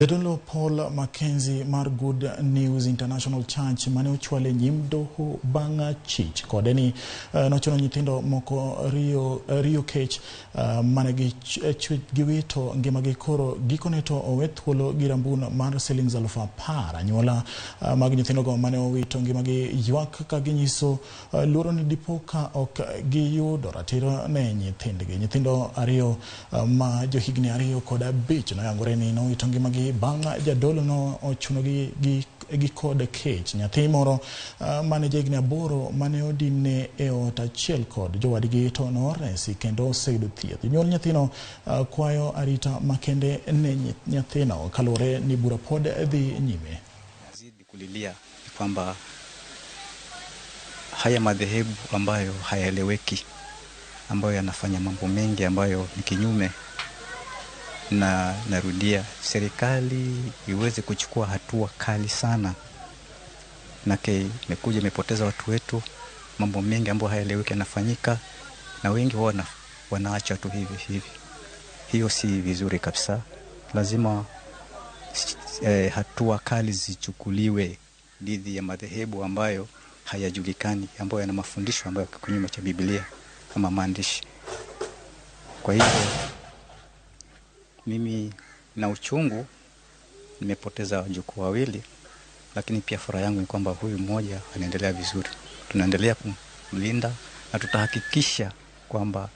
Jadolo Paul Mackenzie mar Good News International Church mane ochwale nyim doho bang' chich kode ni nochuno nyithindo moko riyo kech mane giwito ngimagi koro gikone to owe thuolo gi rambun mar siling 10,000. Anyuola mag nyithindogo mane owito ngimagi ywak ka ginyiso luoro ni dipo ka ok giyudo ratiro ne nyithindgi. Nyithindo ariyo ma johigni 2 kod 5 noyangore ni nowito ngimagi bang' jadolo no ochunogi gi kod kech. Nyathi moro mane jahigni 8 mane odinne e ot achiel kod jowadgi to noresi kendo oseyudo thieth. Jonyuol nyathino kwayo arita makende ne nyathino kaluwore ni bura pod dhi nyime. Zidi kulilia kwamba haya madhehebu ambayo hayaeleweki, ambayo yanafanya mambo mengi ambayo ni kinyume, na narudia, serikali iweze kuchukua hatua kali sana. Nake imekuja imepoteza watu wetu, mambo mengi ambayo hayaeleweki yanafanyika na wengi wao wanaacha tu hivi hivi. Hiyo si vizuri kabisa. Lazima hatua kali zichukuliwe dhidi ya madhehebu ambayo hayajulikani, ambayo yana mafundisho ambayo kinyume cha Biblia kama maandishi. Kwa hivyo mimi na uchungu, nimepoteza wajukuu wawili, lakini pia furaha yangu ni kwamba huyu mmoja anaendelea vizuri. Tunaendelea kumlinda na tutahakikisha kwamba